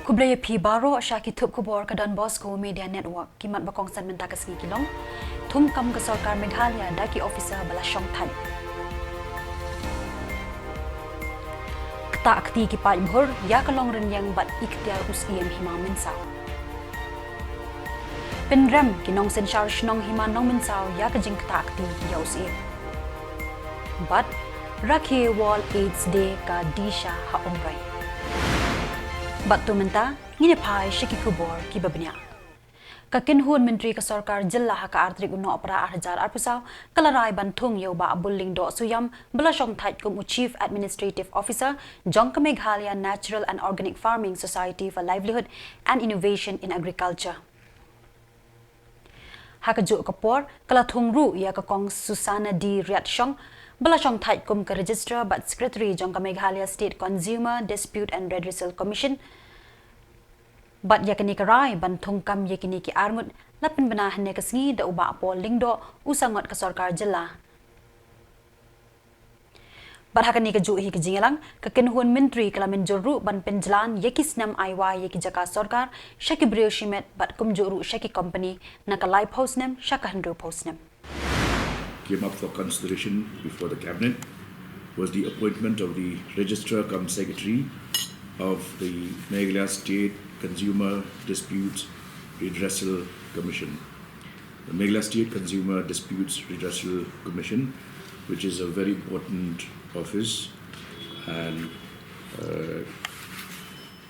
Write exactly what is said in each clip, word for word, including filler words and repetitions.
Khublei ïa phi baroh sha ki thup khubor ka Don Bosco Media Network. Ki mat ba kongsan mynta ka sngi ki long: Thung kam ka sorkar Meghalaya da ki officer ba la shong thait. Ktah kti ki paidbhur ïa ka long rynïeng bad ikhtiar u Syiem Hima Mynsau. Pynrem ki nongsynshar shnong Hima Nongmynsaw ïa ka jingktah kti ïa u Syiem. Bad rakhe World AIDS Day ka Disha ha Umroi. Bad to mynta ngin ïa phai sha ki khubor kiba bniah. Ka kynhun myntri ka sorkar jylla ha ka ar tarik u Nohprah ar hajar arphew saw ka la rai ban thung ïa u Bah Bullyingdoh Suiam ba la shong thait kum u Chief Administrative Officer jong ka Meghalaya Natural and Organic Farming Society for Livelihood and Innovation in Agriculture. Ha kajuh ka por ka la thung ruh ïa ka Kong Susana D Riatshong ba la shong thait kum ka Registrar bad Secretary jong ka Meghalaya State Consumer Dispute and Redressal Commission. Bad ïa kane ka rai ban thung kam ïa kine ki arngut la pynbna hynne ka sngi da u Bah Paul Lyngdoh, u sangot ka sorkar jylla. Bad ha kane kajuh hi ka jingïalang, ka kynhun myntri ka la mynjur ruh ban pynjlan ïa ki snem ai wai ïa ki jaka sorkar sha ki briew shimet bad kumjuh ruh sha ki kompani na ka laiphew snem sha ka hynriewphew snem. Came up for consideration before the Cabinet was the appointment of the Registrar cum Secretary of the Meghalaya State Consumer Disputes Redressal Commission. The Meghalaya State Consumer Disputes Redressal Commission, which is a very important office, and uh,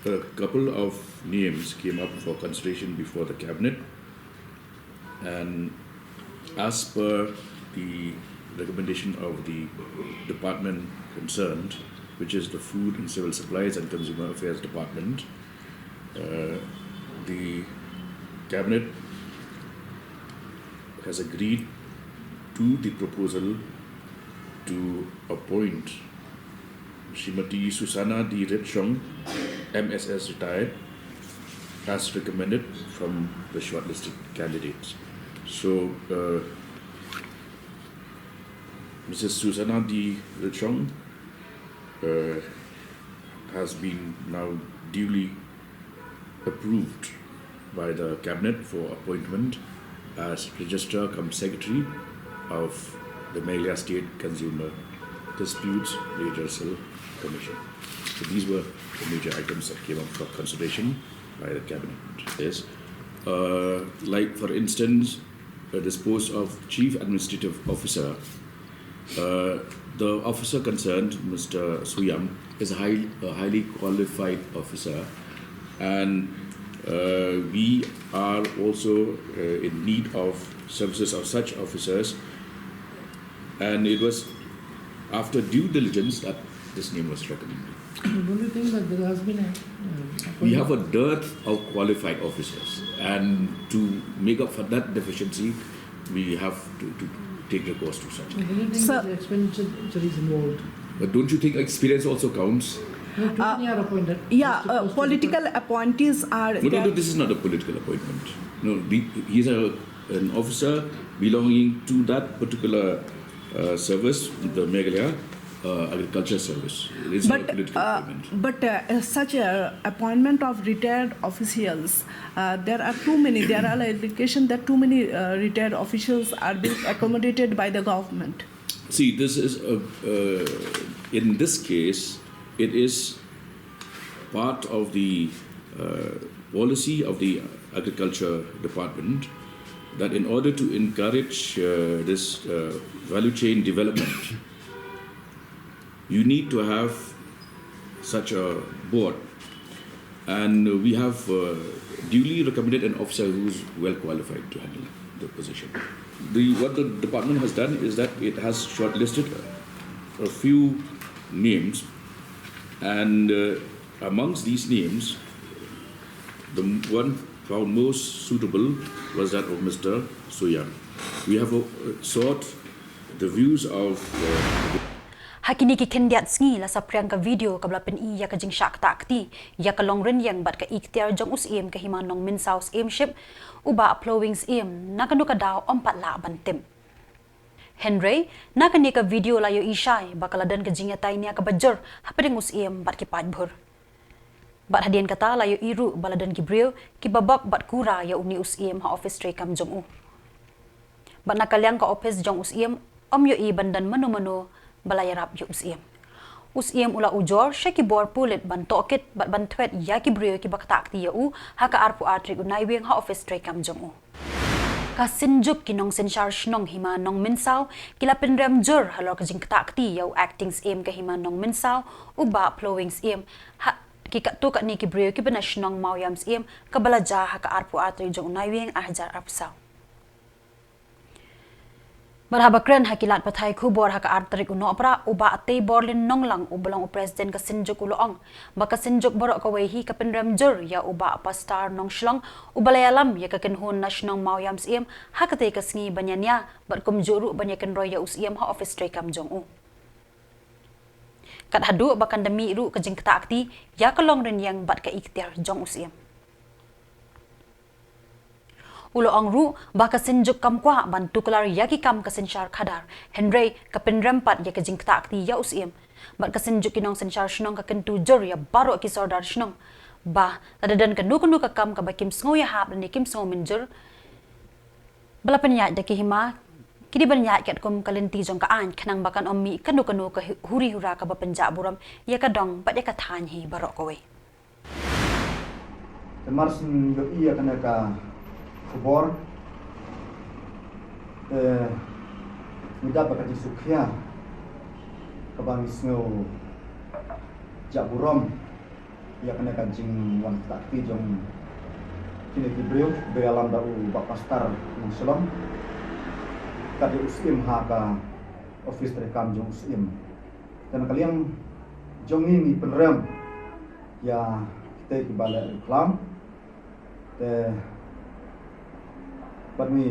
a couple of names came up for consideration before the Cabinet. And as per the recommendation of the department concerned, which is the Food and Civil Supplies and Consumer Affairs Department, uh, the Cabinet has agreed to the proposal to appoint Srimati Susana D Riatshong, M S S retired, as recommended from the shortlisted candidates. So, uh, Missus Susana D Riatshong uh, has been now duly approved by the Cabinet for appointment as Registrar cum Secretary of the Meghalaya State Consumer Disputes Redressal Commission. So these were the major items that came up for consideration by the Cabinet. Yes. Uh, like, for instance, uh, this post of Chief Administrative Officer, uh, the officer concerned, Mister Suyam, is a, high, a highly qualified officer, and uh, we are also uh, in need of services of such officers. And it was after due diligence that this name was recommended. Don't you think that there has been a uh, We have a dearth of qualified officers, and to make up for that deficiency, we have to, to take recourse to such. Don't you think Sir. That the expenditure is involved? But don't you think experience also counts? No, too many are appointed. Yeah, Just uh, because political appointees are No, no, there. No, this is not a political appointment. No, the, he's a, an officer belonging to that particular uh, service, the Meghalaya uh, Agriculture Service. It's not a But, political uh, appointment. But uh, such a appointment of retired officials, uh, there are too many. There are allegations that too many uh, retired officials are being accommodated by the government. See, this is a, uh, in this case, it is part of the uh, policy of the Agriculture Department that in order to encourage uh, this uh, value chain development, you need to have such a board, and we have uh, duly recommended an officer who is well qualified to handle the position. The, what the department has done is that it has shortlisted a few names, and uh, amongst these names, the one found most suitable was that of Mister Suyam. We have uh, sought the views of uh, Ha kine ki khyndiat sngi la saphriang ka video kaba la pyni ïa ka jingshah ktah kti ïa ka long rynïeng bad ka ikhtiar jong u Syiem ka Hima Nongmynsaw Syiemship, u Bah Phlowing Syiem, na kano ka daw ym pat lah ban tip. Hynrei na kane ka video la ïohi shai ba ka la don ka jingïatai nia kaba jur hapdeng u Syiem bad ki paidbhur. Bad hadien kata la ïohi ruh ba la don ki briew kiba bok bad kura ïa une u Syiem ha office treikam jong u. Bad na ka liang ka office jong u Syiem ym ïohi ban don mano mano ba la ïarap ïa u Syiem. U Syiem u la ujor sha ki bor pulit ban tohkit bad ban thwet ïa ki briew kiba ktah kti ïa u ha ka arphew ar tarik u Naiwieng ha office treikam jong u. Ka Synjuk ki Nongsynshar Shnong Hima Nongmynsaw ki la pynrem jur halor ka jingktah kti ïa u Acting Syiem ka Hima Nongmynsaw, u Bah Phlowing Syiem, ha ki katto katne ki briew kiba na shnong Mawïam Syiem, kaba la jia ha ka arphew ar tarik jong u Naiwieng ar hajar arphew saw. Bad haba kren ha ki lad pathai khubor ha ka ar tarik u Nohprah, u Bah Teiborlin Nonglang uba long u President ka Synjuk u la ong ba ka Synjuk baroh kawei hi ka pynrem jur ïa u Bah Pastor Nongshlong uba la ïalam ïa ka kynhun na shnong Mawïam Syiem ha katei ka sngi ban ïania bad kumjuh ruh ban ïakynroi ïa u Syiem ha office treikam jong u. Kat haduh ba kan da mih ruh ka jingktah kti ïa ka longrynïeng bad ka iktiar jong u Syiem. U la ong ruh ba ka Synjuk kam kwah ban tuklar ïa ki kam ka synshar khadar, hynrei ka pynrem pat ïa ka jingktah kti ïa u Syiem. Bad ka Synjuk ki Nongsynshar Shnong ka kyntu jur ïa baroh ki sordar shnong ba lada don kano kano ka kam kaba kim sngew ïahap lane kim sngew mynjur, ba la pynïaid da ki hima, ki dei ban ïaid katkum ka lynti jong ka aiñ khnang ba kan ym mih kano kano ka hi-, huri hura kaba pynjah burom ïa ka dong bad ïa ka thaiñ hi baroh kawei. Te mar shu ïohi ïa kane ka khubor, te ngi dap ba ka jingsngewkhia kaba ngi sngew jah burom ïa kane ka jingwan ktah kti jong kine ki briew ba ïalam da u Bah Pastor Nongshlong, ka dei u Syiem ha ka office treikam jong u Syiem. Te na ka liang jong ngi ngi pynrem ïa kitei kiba leh rukhlam. Te bad ngi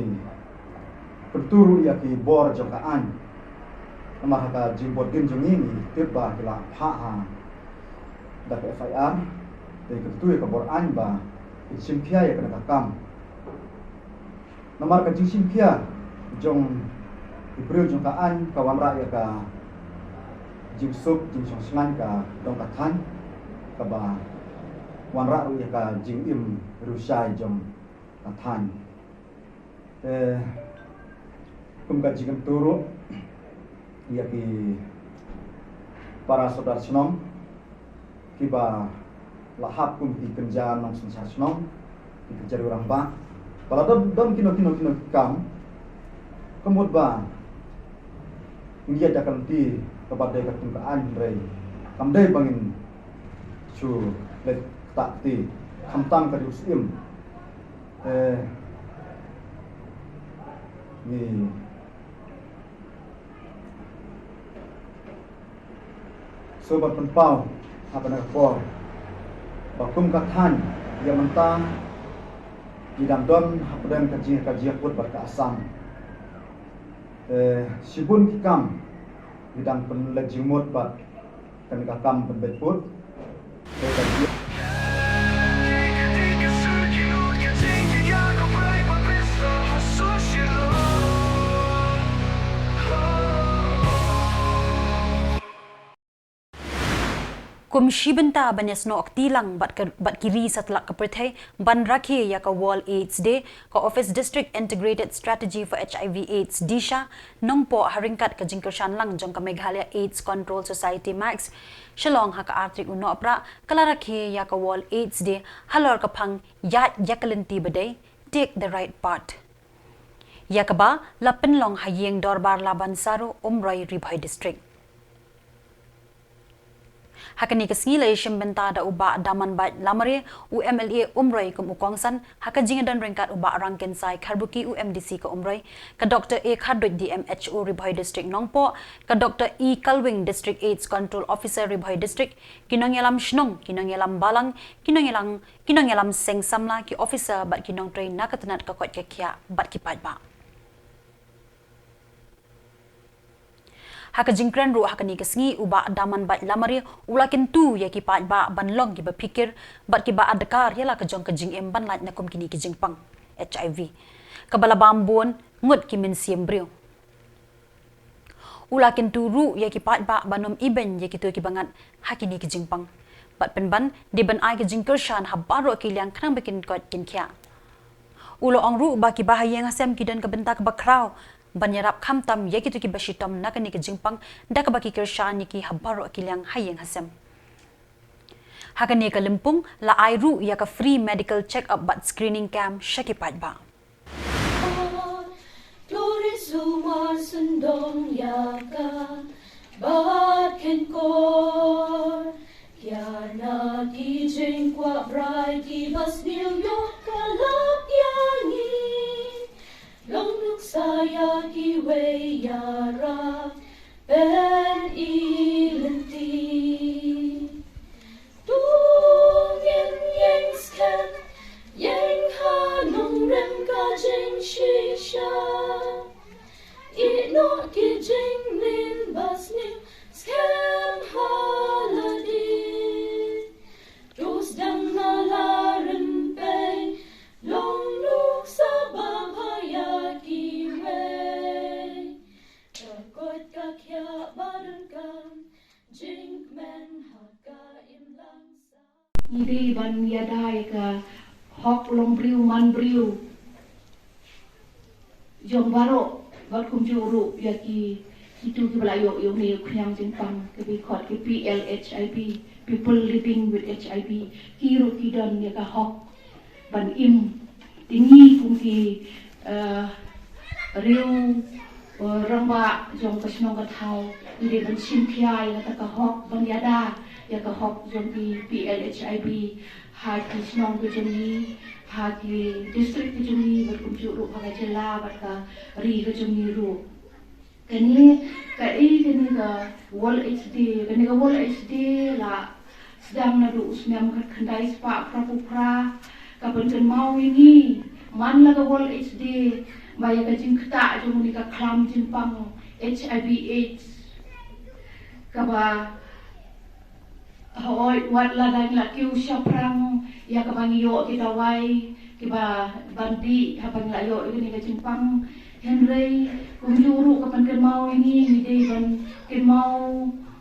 pyntur ruh ïa ki bor jong ka aiñ. Namar ha ka jingbordin jong ngi ngi tip ba ki la phah ha da ka F I R. Te ngi kyntu ïa ka bor aiñ ba kin shim khia ïa kane ka kam. Namar ka jingshim khia jong ki briew jong ka aiñ ka wanrah ïa ka jingsuk jingshong shngaiñ ka dong ka thaiñ, kaba wanrah ruh ïa ka jingim riewshai jong ka thaiñ. Te kum ka jingkyntu ruh ïa ki para sordar shnong kiba la hap kum ki kynja nongsynshar shnong, ki kynja rangbah, ba la don, don kino kino kino ki kam, ka mut ba ngi ïaid da ka lynti kaba dei katkum ka aiñ, hynrei kam dei ba ngin shu leit ktah kti, khamtam ka dei u Syiem. Eh, ngi sngewbha pynpaw ha kane ka por ba kum ka thaiñ ïa mynta ngi dang don hapdeng ka jing, ka jingïakut bad ka Assam. Eh, shibun ki kam ngi dang pynleit jingmut bad kane ka kam pynbeit put. Te ka jing Kum shi bynta ban ïasnoh kti lang bad ka, bad ki ri satlak ka pyrthei ban rakhe ïa ka World AIDS Day, ka Office District Integrated Strategy for H I V AIDS, DISHA, Nongpoh, ha ryngkat ka jingkyrshan lang jong ka Meghalaya AIDS Control Society, MACS, Shillong, ha ka ar tarik u Nohprah, ka la rakhe ïa ka World AIDS Day halor ka phang Ïaid ïa ka lynti ba dei, Take the Right Path, ïa kaba la pynlong ha ïing dorbar Laban Saru, Umroi, Ri Bhoi District. Ha kane ka sngi la ïashim bynta da u Bah Damanbait Lamare, u M L A Umroi kum u kongsan, ha ka jingïadon ryngkat u Bah Rangkensai Kharbuki, u M D C ka Umroi, ka Doctor A Kharduit, D M H O Ri Bhoi District Nongpoh, ka Doctor E Kalwing, District AIDS Control Officer Ri Bhoi District, ki nongïalam shnong, ki nongïalam balang, ki nongïalam, ki nongïalam seng samla, ki officer bad ki nongtrei na ka tnat ka koit ka khiah bad ki paidbah. Ha ka jingkren ruh ha kane ka sngi, u Bah Damanbait Lamare u la kyntu ïa ki paidbah ban long kiba phikir bad kiba adkar ïa la ka jong ka jingim ban lait na kum kine ki jingpang H I V, kaba la bam bun ngut ki mynsiem briew. U la kyntu ruh ïa ki paidbah ban ym ibeiñ ïa kito kiba ngat ha kine ki jingpang. Bad pynban, dei ban ai ka jingkyrshan ha baroh ki liang khnang ba kin koit kin khiah. U la ong ruh ba ki bahaïing hasem ki don ka bynta kaba khraw ban ïarap khamtam ïa kito kiba shitom na kane ka jingpang, da kaba ki kyrshan ïa ki ha baroh ki liang ha ïing hasem. Ha kane ka lympung, la ai ruh ïa ka free medical check-up bad screening camp sha ki paidbah. Turis u mar sendong ïa ka bad ken kor. Ïa na ki jingkwah brai ki bas New York ka lap ïa ngi. Long nuksa ïa kiwei ïarap pen i lynti. Tu ngin ïeng skhem, ïeng ha nongrim ka jingshisha. Ïeh noh ki jingmlien ba sniew skhem ha lade. Tu sdang na la rympei, long nuksa ba bha ïa kiwei. Ka koit ka khiah ba donkam, jingkmen ha ka imlang sa. Ngi dei ban ïada ïa ka hok long briew man briew jong baroh, bad kumjuh ruh ïa ki, kito kiba la ïoh ïa une u khñiang jingpang, kiba khot ki P L H I P, people living with H I V, ki ruh ki don ïa ka hok ban im. Te ngi kum ki, eh, riew, eh, rangbah jong ka shnong ka thaw, ngi dei ban shim khia ïa kata ka hok, ban ïada ïa ka hok jong ki P L H I P ha ki shnong ka jong ngi, ha ki district ka jong ngi, bad kumjuh ruh ha ka jylla bad ka ri ka jong ngi ruh. Kane, kaei kane ka World AIDS Day, kane ka World AIDS Day la sdang naduh u snem khatkhyndai spah phraphew phra, ka pynkynmaw ïa ngi man la ka World AIDS Day ba ïa ka jingktah jong une ka khlam jingpang H I V AIDS, kaba hooid, wat la dang la kiew shaphrang ïa kaba ngi ïoh ki dawai kiba ban dih haba ngi la ïoh ïa kane ka jingpang. Hynrei kumjuh ruh ka pynkynmaw ïa ngi, ngi dei ban kynmaw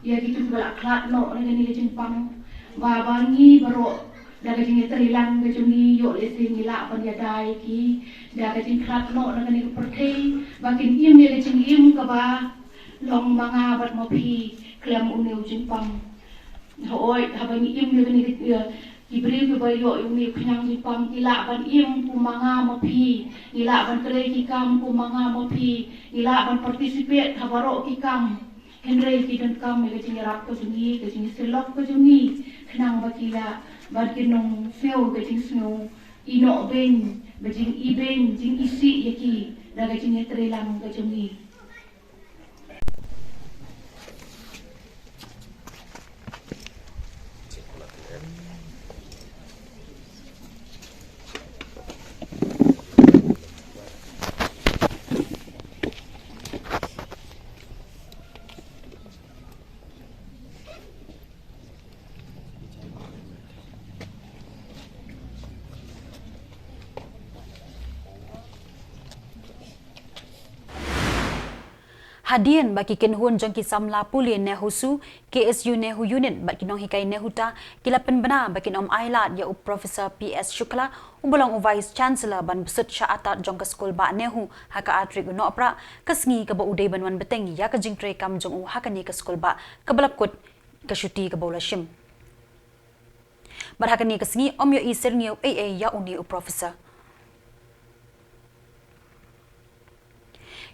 ïa kito kiba la khlad noh na kane ka jingpang, ba ba ngi baroh da ka jingïatreilang ka jong ngi ïoh lehse ngi lah ban ïada ïa ki da ka jingkhlad noh na kane ka pyrthei, ba kin im ïa ka jingim kaba long ma nga bad ma phi khlem une u jingpang. Hooid, haba ngi im ïa kane ka, ïa, ki briew kiba ïoh ïa une u khñiang jingpang ki lah ban im kum ma nga ma phi, ngi lah ban trei ki kam kum ma nga ma phi, ngi lah ban participate ha baroh ki kam. Hynrei ki donkam ïa ka jingïarap ka jong ngi, ka jingïasyllok ka jong ngi, khnang ba ki lah ban kin ym sngew ka jingsngew ïehnoh beiñ, ba jingibeiñ, jingisih ïa ki da ka jingïatreilang ka jong ngi. Hadien ba ki kynhun jong ki samla pule NEHUSU, K S U NEHU Unit bad ki nonghikai NEHUTA ki la pynbna ba kin ym ailad ïa u Professor P S Shukla, uba long u Vice Chancellor, ban bsut sha atad jong ka skulbah NEHU ha ka ar tarik u Nohprah, ka sngi kaba u dei ban wan bteng ïa ka jingtrei kam jong u ha kane ka skulbah, kaba la kut ka shuti kaba u la shim. Bad ha kane ka sngi ym ïohi syrngiew ei ei ïa une u professor.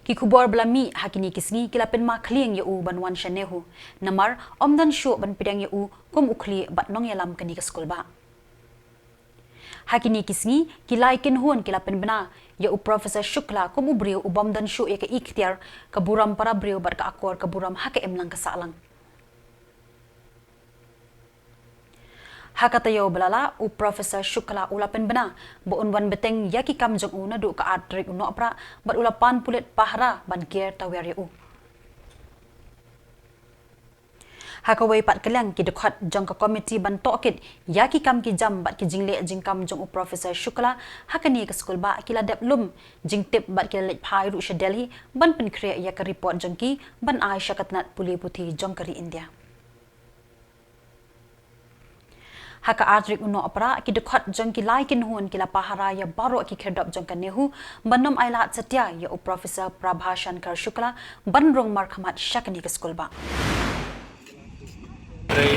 Ki khubor ba la mih ha kine ki sngi ki la pynmih khlieng ïa u ban wan sha NEHU, namar ym don shuh ban pdiang ïa u kum u khlieh bad nongïalam kane ka skulbah. Ha kine ki sngi ki lai kynhun ki la pynbna ïa u Professor Shukla kum u briew u bym don shuh ïa ka iktiar ka burom para briew bad ka akor ka burom ha ka imlang ka sahlang. Ha ka taïew ba la lah, u Professor Shukla u la pynbna ba un wan bteng ïa ki kam jong u naduh ka ar tarik u Nohprah, bad u la pan pulit pahara ban ker tawiar ïa u. Ha kawei pat ka liang, ki dkhot jong ka komiti ban tohkit ïa ki kam ki jam bad ki jingleh jingkam jong u Professor Shukla ha kane ka skulbah ki la dep lum jingtip bad ki la leit phai ruh sha Delhi ban pynkhreh ïa ka report jong ki ban ai sha ka tnat pule puthi jong ka ri India. Ha ka ar tarik u Nohprah, ki dkhot jong ki lai kynhun ki la pahara ïa baroh ki khyrdop jong ka NEHU ban ym ailad satia ïa u Professor Prabha Shankar Shukla ban rung markhmat sha kane ka skulbah. Hynrei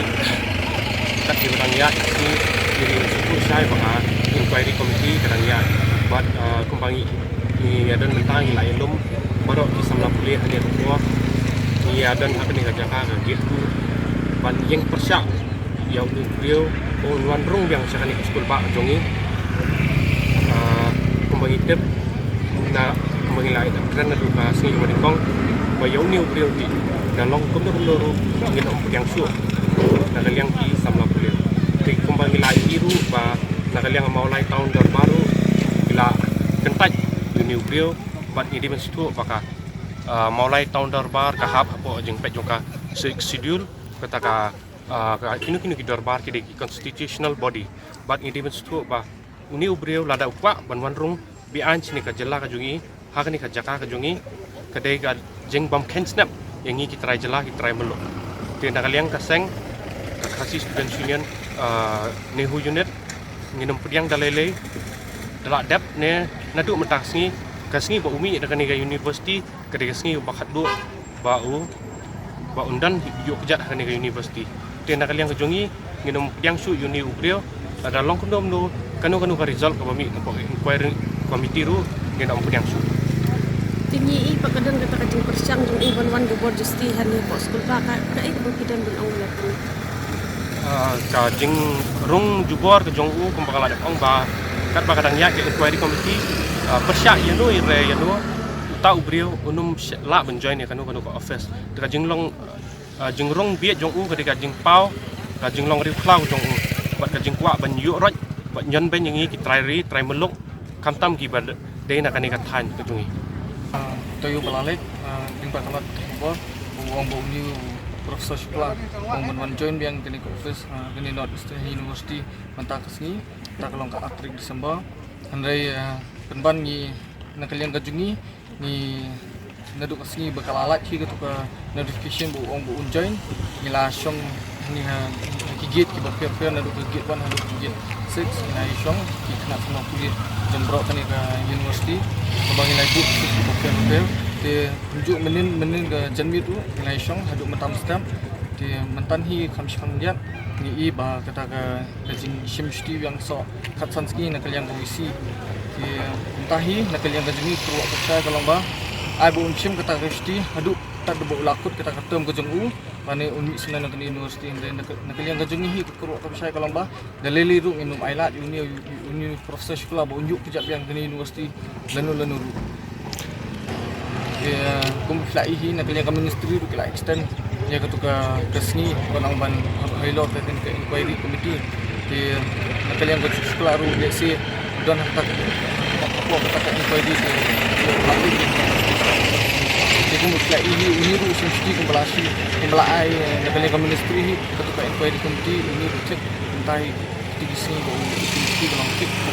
kat kiba dang ïaid ki, ki ri shu shai ba ka inquiry committee ka dang ïaid. Bad, uh, kumba ngi, ngi ïa don mynta ngi la ïalum baroh ki samla pule hangne ka por. Ngi ïa don ha kane ka jaka ka gate two. Bad ïeng pyrshah ïa u briew un wan rung biang sha kane ka skulbah jong ngi. Ah, kumba ngi tip na, kumba ngi la ïa kren naduh ka sngi kaba nyngkong ba ïa une u briew te na long kumno kumno ruh ngin ym pdiang shuh na ka liang ki samla pule. Te kumba ngi la ïohi ruh ba na ka liang Mawlai Town Dorbar ruh ki la kyntait ïa une u briew bad ngi dei ban sngewthuh ba ka, ah, Mawlai Town Dorbar ka hap hapoh jingpeit jong ka Sixth Schedule, kata ka, ah, ka kino kino ki dorbar ki dei ki constitutional body. Bad ngi dei ban sngewthuh ba une u briew lada u kwah ban wan rung beaiñ shane ka jylla ka jong ngi, ha kane ka jaka ka jong ngi, ka dei ka jingbym kheiñ snep ïa ngi ki trai jylla ki trai muluk. Te na ka liang ka seng ka Khasi Students Union, ah, NEHU unit, ngin ym pdiang da lei lei, da la dep ne naduh mynta ka sngi, ka sngi ba u mih na kane ka university, ka dei ka sngi ba khatduh ba u, ba un don ïuh kjat ha kane ka university. Te na ka liang ka jong ngi ngin ym pdiang shuh ïa une u briew. Lada long kumno kumno, kano kano ka result kaba mih na ka inquiry committee ruh ngin ym pdiang shuh. Te ngi i ba ka don kata ka jingpyrshang jong u ban wan ka bor justi hangne hapoh skulbah, ka, kaei kaba phi don ban ong ïa kane? Ah, ka jingrung jubor ka jong u kumba ka la dep ong ba katba ka dang ïaid ka inquiry committee, ah, pyrshah ïano ïa re ïano, uta u briew un ym lah ban join ïa kano kano ka office. Te ka jinglong, ah, jingrung bieit jong u ka dei ka jingpaw ka jinglong riewkhlaw jong u bad ka jingkwah ban ïuh roit bad ñion beiñ ïa ngi ki trai ri trai muluk, khamtam kiba dei na kane ka thaiñ ka jong ngi. Ah, to ïa u ba la leit, ah, lyngba ka mat ka khubor, u ong ba une u Professor Shukla u ong ban wan join biang kane ka office, ah, kane North Eastern University mynta ka sngi, mynta ka long ka ar tarik December. Hynrei, ah, pynban ngi na ka liang ka jong ngi, ngi naduh ka sngi ba ka la lait hi katu ka notification ba u ong ba un join, ngi la shong hangne ha, ha ki gate kiba pher pher, naduh ka gate one haduh ka gate six, ngi la ïa shong ki khynnah samla pule jong baroh kane ka university, kaba ngi la buh ki kiba pher pher. Te kumjuh mynnin, mynnin ka janmiet ruh ngi la ïa shong haduh mynta mynstep. Te mynta hi kham shipang ïat ngi i ba kata ka, ka jingshim shuti biang soh khatsan sngi na ka liang ka V C. Te mynta hi na ka liang ka jong ngi ka kyrwoh ka pyrshah ka long ba ai ba un shim kata ka shuti haduh tad ba u la kut kata ka term ka jong u, ba ne un mih shuh na kane ka university. Hynrei na ka, na ka liang ka jong ngi hi ka kyrwoh ka pyrshah ka long ba da lei lei ruh ngin ym ailad ïa une, ïa une u Professor Shukla ba un ïuh kjat biang kane ka university lano lano ruh. Te, eh, kum phi la i hi na ka liang ka ministry ruh ki la extend ïa katu ka, ka sngi, khnang ban hap halor ka, ka inquiry committee. Te na ka liang ka Shukla ruh lehse don ha kata ka, kata ka inquiry te, te kum phi la i hi, une ruh u shim shuti kumba la shim, kumba la ai, eh, na ka liang ka ministry hi katu ka inquiry committee, une ruh check mynta hi. Te ki sngi ba u, ki sngi ba long kit ka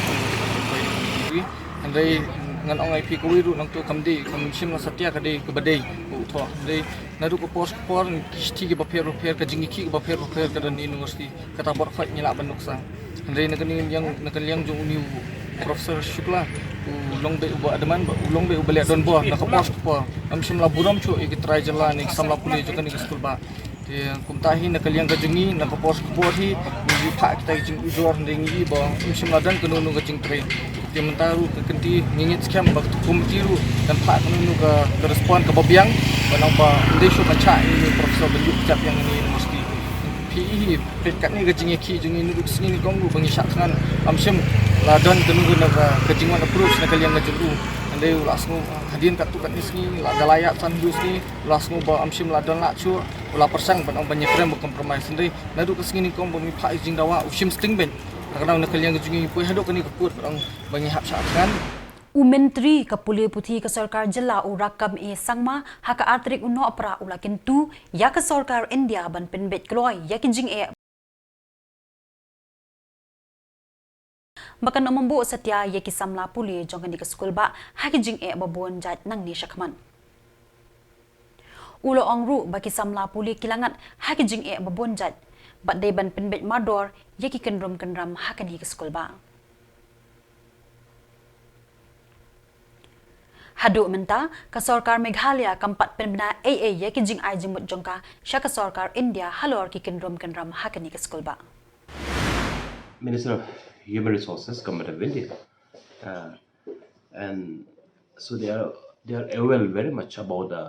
inquiry. Hynrei ngan ong ïa phi kawei ruh nangta kam dei, kam shym la satia ka dei kaba dei ba u thoh. Hynrei naduh ka por sha ka por ki shithi kiba pher ba pher, ka jingïakhih kaba pher ba pher ka don ha university, kata baroh khoit ngi lah ban nuksa. Hynrei na ka liang, na ka liang jong une u Professor Shukla, u long beit uba adamant, u long beit uba leh donbor na ka por sha ka por. Ym shym la burom shuh ïa ki trai jylla ne ki samla pule jong kane ka skulbah. Te kumta hi na ka liang ka jong ngi, na ka por sha ka por hi ngi phah kita ki jingujor, hynrei ngi i ba ym shym la don kano kano ka jingtrei. Te mynta ruh ka kynti ngi ngeit skhem ba ka committee ruh kan phah kano kano ka, ka respond kaba biang, ba nang ba ym dei shuh ban shah ïa une u professor ban ïuh kjat biang ïa une u university. Phi i hi, peit katne ka jingïakhih jong ngi naduh ka sngi nyngkong ruh ba ngi shah thngan, ym shym la don kano kano ka, ka jingwan approach na ka liang ka jong u. Hynrei u la sngew hadien katto katne sngi, la da la ïaid san hynñiew sngi, u la sngew ba ym shym la don lad shuh, u la pyrshang ban ong ban ïakren ban compromise. Hynrei naduh ka sngi nyngkong ba ngi phah ïa ka jingdawa u shim sting beit. Ka dang na ka liang ka jong ngi poi haduh kane ka kut ba ong ba ngi hap shah thngan. U Myntri ka pule puthi ka sorkar jylla u Rakkam A Sangma ha ka ar tarik u Nohprah u la kyntu ïa ka sorkar India ban pynbeit kloi ïa ki jingeh ba kan ym buh satia ïa ki samla pule jong kane ka skulbah ha ki jingeh ba bun jait nangne shakhmat. U la ong ruh ba ki samla pule ki la ngat ha ki jingeh ba bun jait. bad dei ban pynbeit mardor ïa ki kynrum kynram ha kane ka skulbah. Haduh mynta, ka sorkar Meghalaya kam pat pynbna ei ei ïa ki jingai jingmut jong ka sha ka sorkar India halor ki kynrum kynram ha kane ka skulbah. Minister of Human Resources, Government of India, uh, and so they are they are aware very much about the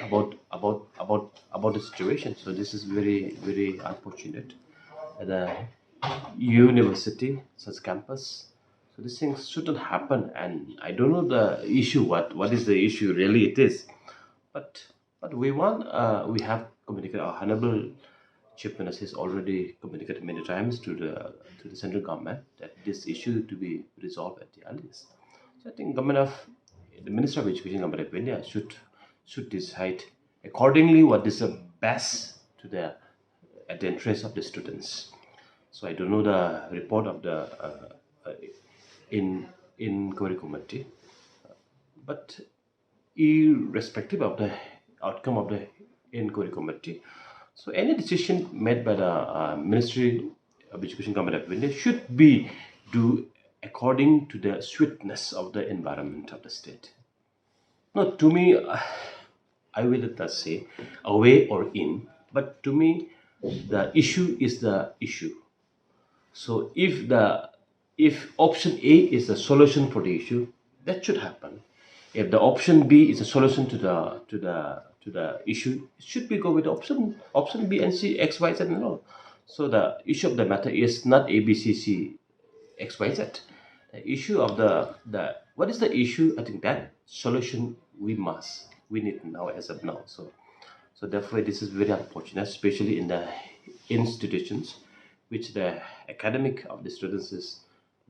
about about about about the situation. So this is very very unfortunate. The university, such campus, so these things shouldn't happen. And I don't know the issue. What what is the issue really? It is, but but we want, uh, we have communicated, our Honorable Chief Minister has already communicated many times to the to the central government that this issue to be resolved at the earliest. So I think government of the Minister of Education, Government of India should should decide accordingly what is the best to the at the interest of the students. So I don't know the report of the, uh, uh, in inquiry committee, but irrespective of the outcome of the inquiry committee. So any decision made by the, uh, Ministry of Education, Government of India should be do according to the sweetness of the environment of the state. No, to me, uh, I will not say away or in, but to me, the issue is the issue. So if the if option A is the solution for the issue, that should happen. If the option B is a solution to the to the to the issue, it should be go with option option B and C, X, Y, Z and all. So the issue of the matter is not A B C C, X, Y, Z. The issue of the the what is the issue? I think that solution we must we need now as of now. So so therefore this is very unfortunate, especially in the institutions which the academic of the students is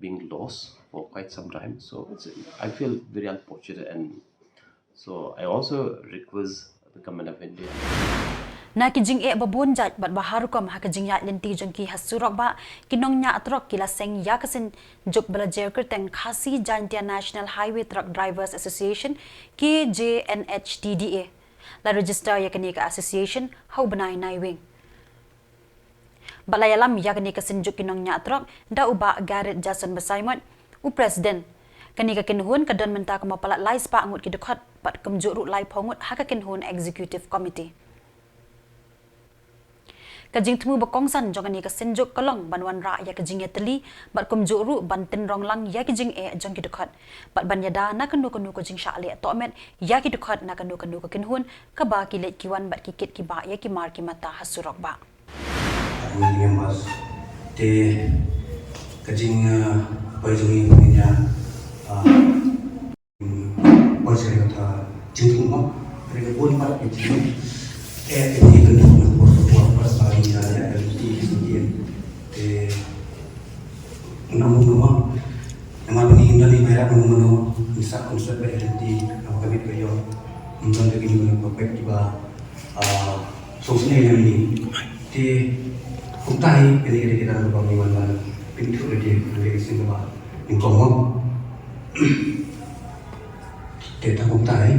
being lost for quite some time. So it's, I feel very unfortunate, and so I also request the government of India. Na ki jingeh ba bun jait bad ba har rukom ha ka jingïaid lynti jong ki ha surok bah, ki nongñiah trok ki la seng ïa ka synjuk ba la jer kyrteng Khasi Jaintia National Highway Truck Drivers Association, K J N H T D A. La register ïa kane ka association ha u bnai Naiwieng. Bad la ïalam ïa kane ka synjuk ki nongñiah trok da u Bah Garret Jason Basaiawmoit, u president. Kane ka kynhun ka don mynta kumba palat lai spah ngut ki dkhot bad kumjuh ruh laiphew ngut ha ka kynhun executive committee. Ka jingthmu ba kongsan jong kane ka synjuk ka long ban wanrah ïa ka jingïatylli bad kumjuh ruh ban tynrong lang ïa ki jingeh jong ki dkhot bad ban ïada na kano kano ka jingshah leh tohmet ïa ki dkhot na kano kano ka kynhun kaba ki leit ki wan bad ki kit ki bah ïa ki mar ki mata ha surok bah. Members te ka jing, uh, poi jong ngi pynïa, uh, poi sha ka jingthmu, ka bun pat ka jing, eh, ka jingthmu na por por por por pa ni ya ya ka jing jing te na mo mo na ma ni hinda ni mai ra mo mo ni sa kon sa ba identity na ka bit ka yo. Mun da ki ni ko pek ba, ah, so sne yang ni. Te kumta hi kini kini kita ko bang iwan ban pintu le dia le sing ba ni ko mo. Te ta kumta hi.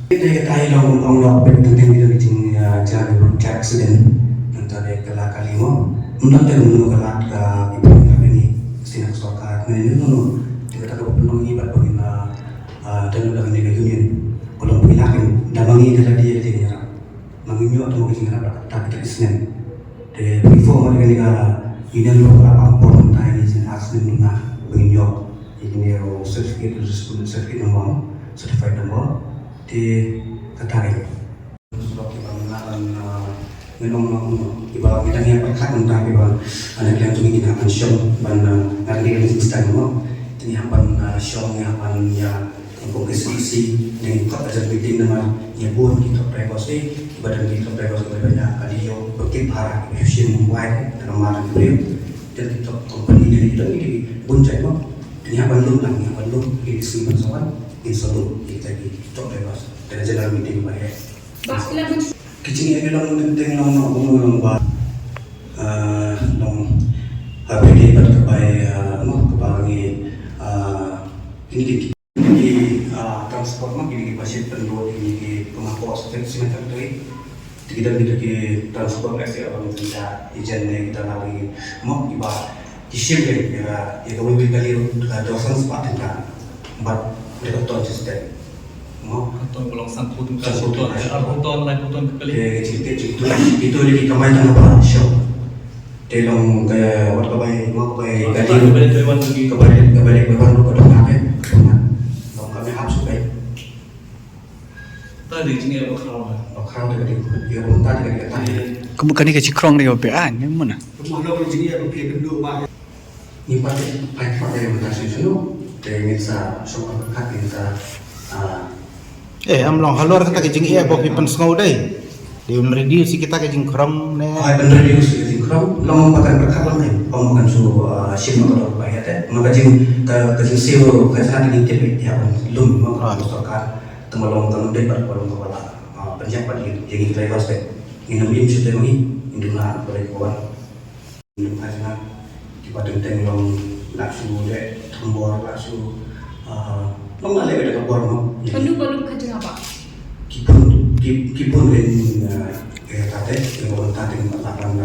Te ka tai long ong lo pe tu tin ni jing ja ni rut accident. Nang ta de kala kali mo. Mun te mun kala ka ibu ni sina sorkar ni ni no. Te ka ta ko pun ni ba pun na, ah, dan dan ni union. Ko long pun ni da mangi da dia dia. Mangi nyo to mo sina ta ta snen. Te before mo ni ka union lo ka pun tai ni sina snen na mangi nyo. Ine o certificate, certificate number, certified number, te ka tarik. Surok kiba nga ban, ah, ngi long, ngi long kiba ngi dang ïa pyrkhat tentang kiba, ah, na ka liang jong ngi ngi hap ban shong ban, ah, ngan dei ban sdang mo. Te ngi hap ban, ah, shong, ngi hap ban ïa, ngi kum K C D C, ngi khot urgent meeting namar ngi bun ki truck drivers, eh, kiba don ki truck drivers kiba ïa ka dei ïoh ba kit bha ki shisien Mumbai, na ka mar ki briew. Te ki truck company ngi don ki bun jait mo. Ngi hap ban lum lang, ngi hap ban lum, ngi sngewbha ban sa wan, ngi sa lum, kita ki tok dai bas. Te ka general meeting ba eh. Ki jingeh ki long teng teng long long long long ba, ah, long, ah, phi dei bad ka bai, ah, mo, ka ba ngi, ah, ngi ki, ngi ki, ah, transport mo, ngi ki ba ship pynroi, ngi ki pynakos, te sima tak tei. Kita kita ki transport ka sia bang kita ijen ne kita lagi mok iba ki shim le ya ya ka wiwi kali ka dosan sepat kita. But dia ka ton system. Mok Ton belong sangkut ka Sangkut ton ka. Ar ton lai ton ka kali. Ke cerita cerita itu lagi kamai tang apa show. Te long ka wat ka bai mok ka bai Ka kali. Balik Taiwan lagi. Ka balik ka balik ka balik ka dong ka. Long kami hap sukai. Ta dei jingeh ba khraw. Ba khraw te ka dei, ïa ba mynta te ka dei ka tang. Kum kane ka jingkhrong dei ba phi ai ne muna. Kumno ka jingeh ba phi kynduh ba. Ngim pat, pat, pat dei mynta shu shu. Te ngin sa shu ka khat ngin sa, ah. Eh, am long halor kata ka jingeh ba phi pynsngew dei. Dei ban reduce kita ka jingkhrong ne. Ai ban reduce ka jingkhrong, long ba kan berkat long ne. Ong ba kan shu, ah, shim ka dok ba ïa te. Ma ka jing, ka, ka jingsiew ka jingeh ka jingtip ïa ban lum ma ka sorkar. Te ma long ka dei bad ka long ka wala. Ah, pynjah bad ïa, ïa ngi driver state. Ngin ym im shu te ma ngi, ngin duna bad ka wan. Ngin ym khajna. Kiba teng teng long la shu de, thombor la shu, ah, long la le de ka bor no. Ka nu ba lum khajna ba. Ki pun, ki, ki pun len, ah, eh, tate, ki pun tate, la kan,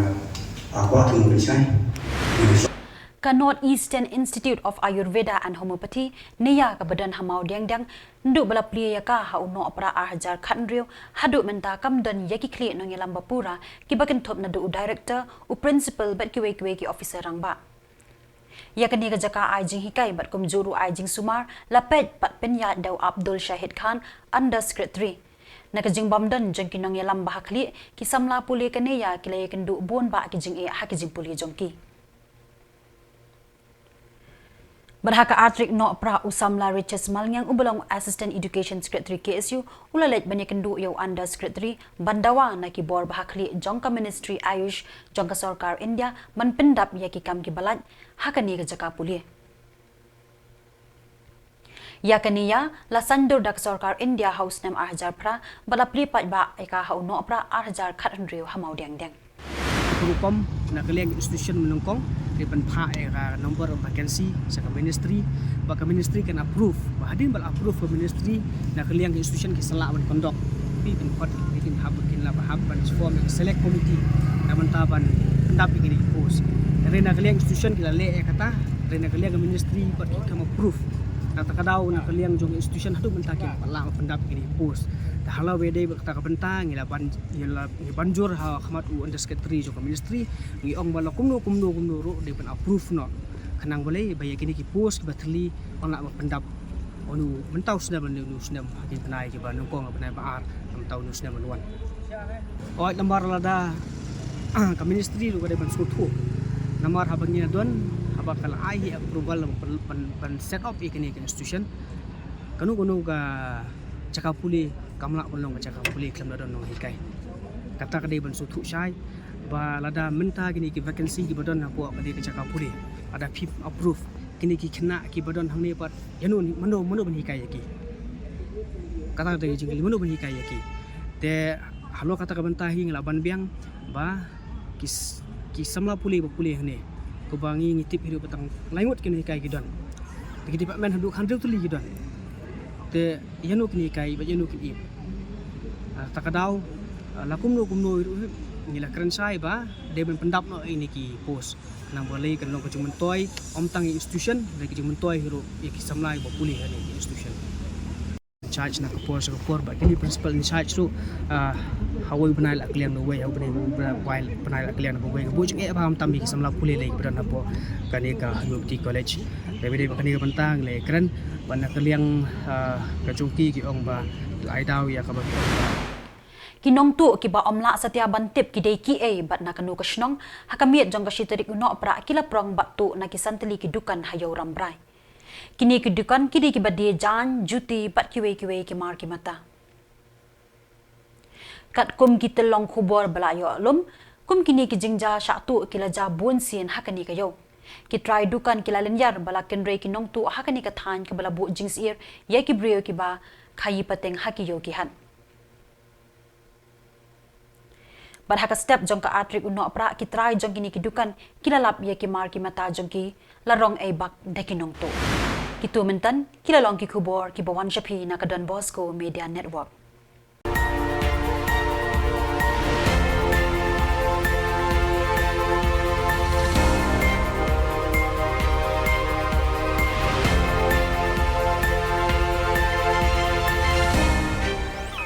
ah, kwa teng ben shai. Ka North Eastern Institute of Ayurveda and Homeopathy, NEIAH kaba don ha Mawdiangdiang, naduh ba la plie ïa ka ha u Nohprah ar hajar khathynriew, haduh mynta kam don ïa ki khlieh nongïalam ba pura, kiba kynthup naduh u director, u principal bad kiwei kiwei ki officer rangbah. Ïa kane ka jaka ai jinghikai bad kumjuh ruh ai jingsumar, la peit bad pynïaid da u Abdul Shahid Khan, under secretary. Na ka jingbym don jong ki nongïalam ba ha khlieh, ki samla pule ka NEIAH ki la ïakynduh bun bah ki jingeh ha ki jingpule jong ki. Bad ha ka ar tarik Nohprah u samla Riches Malngiang uba long Assistant Education Secretary K S U, u la leit ban ïakynduh ïa u under secretary ban dawa na ki bor ba ha khlieh jong ka Ministry Ayush jong ka sorkar India ban pyndap ïa ki kam kiba lait ha kane ka jaka pule. Ïa kane ïa la saiñdur da ka sorkar India ha u snem ar hajar phra bad la plie paidbah ïa ka ha u Nohprah ar hajar khathynriew ha Mawdiangdiang. Ka rukom na ka liang institution mynnyngkong ki pynphah ïa ka number of vacancy sha ka ministry, ba ka ministry kan approve, ba hadien ba la approve ka ministry na ka liang institution ki sa lah ban conduct, ki pynkhot, ki kin hap, kin lah ba hap ban form ïa ka select committee na bynta ban pyndap ïa kine ki post. Hynrei na ka liang institution ki la leh ïa kata, hynrei na ka liang ka ministry bad ki kam approve. Kata ka daw na ka liang jong institution haduh mynta kim pat lah ban pyndap ïa kine ki post. Te ha la wei dei bad kata ka bynta ngi la ban, ngi la, ngi ban jur ha khmat u under secretary jong ka ministry, ngi ong ba la kumno kumno kumno ruh dei ban approve noh. Khnang balei ba ïa kine ki post kiba thylli ban lah ban pyndap. Unu mynta u snem lane unu snem ha ki bnai kiba nyngkong, bnai ba ar, mynta unu snem ban wan. Oi, namar lada ka ministry ruh ka dei ban sngewthuh. Namar haba ngi la don, haba ka la ai hi approval ban, ban, ban set up ïa kine ki institution. Kano kano ka jaka pule kam lah ban long ka jaka pule khlem da don nonghikai. Kata ka dei ban sngewthuh shai ba lada mynta kine ki vacancy kiba don hapoh kane ka jaka pule, lada phi approve, kine ki khynnah kiba don hangne pat, ïano, mano, mano ban hikai ïa ki? Kata ka dei jingkylli, mano ban hikai ïa ki? Te halor kata ka bynta hi ngi la ban biang ba ki s-, ki samla pule ba pule hangne, kaba ngi, ngi tip hi ruh ba tang lai ngut ki nonghikai ki don. Te ki department haduh khathynriew tylli ki don. Te ïano kin hikai bad ïano kin im? Ah, ta ka daw, ah, la kumno kumno hi ruh ngi la kren shai ba dei ban pyndap noh ïa kine ki post. Khnang balei kan long ka jingmyntoi, ym tang ïa institution, hynrei ka jingmyntoi hi ruh ïa ki samla ba pule ha kine ki institution. In charge na ka por sha ka por, bad kine principal in charge ruh, ah, ha wei bnai la kylliang na wei, ha wei bnai, bnai, bnai la kylliang na wei, ka buh jingeh ba khamtam ïa ki samla pule lei kiba don hapoh kane ka Homeopathy College. Te bad dei ba kane ka bynta ngi la kren bad na ka liang, ah, ka jong ki, ki ong ba la ai daw ïa kaba ki ong ba. Ki nongtuh kiba ym lah satia ban tip ki dei kiei bad na kano ka shnong, ha ka miet jong ka shi tarik u Nohprah ki la prong bad tuh na ki san tylli ki dukan ha Ïew Rambrai. Kine ki dukan ki dei kiba die jaiñ, juti bad kiwei kiwei ki mar ki mata. Katkum ki tyllong khubor ba la ïoh lum, kum kine ki jingjia shah tuh ki la jia bun sien ha kane ka ïew. Ki trai dukan ki la lynñiar ba la kynrei ki nongtuh ha kane ka thaiñ kaba la buh jingsyier ïa ki briew kiba khaïi pateng ha ki ïew ki hat. Bad ha ka step jong ka ar tarik u Nohprah, ki trai jong kine ki dukan ki la lap ïa ki mar ki mata jong ki, la rong ei bak da ki nongtuh. Kito mynta ki la long ki khubor kiba wan sha phi na ka Don Bosco Media Network.